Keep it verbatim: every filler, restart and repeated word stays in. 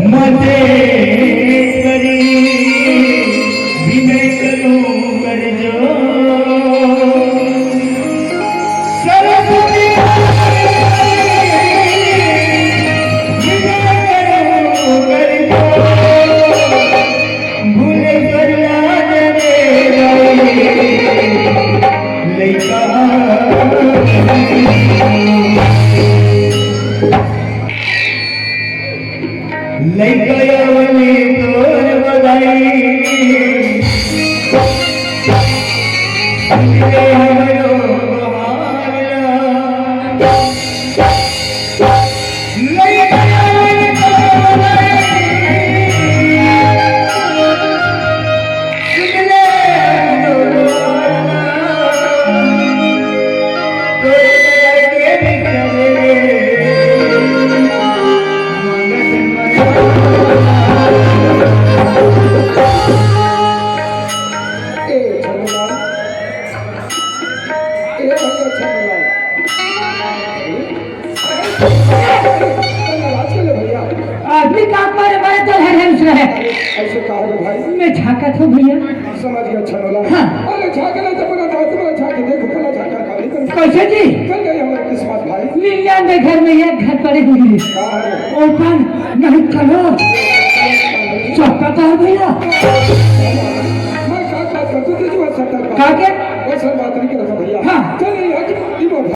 मते करी विनय करूं कर जोर। सरस्वती माते करी विनय करूं कर जोर। भूले प्रहलाद रे लइका। लइका अवनी तोर बधाई, सुन ले हमरो गोहार ला। लइका अवनी तोर बधाई, सुन ले हमरो गोहार ला। ए छनलाल, ए भैया छनलाल। छनलाल, आज के ले भैया। आदमी का मारे मारे तो है, है उसमें है। अरे, ऐसे कहा रे भाई। मैं झांका था भैया। समझ गया छनलाल। हाँ। अरे झांक नहीं तो पूरा रात में झांक, देखो पहला झांका खाली कर। कैसे जी? चल गई हमारी किस्मत भाई। निन्यानवे घर में एक घर पड़े हुए हैं। कहाँ है? ओपन नहीं करो। चौका का है भैया? मैं का बात कर, तू तुझे बात करता है। का के? वैसा बात नहीं करता भैया। हाँ। चल यहाँ की, की बात।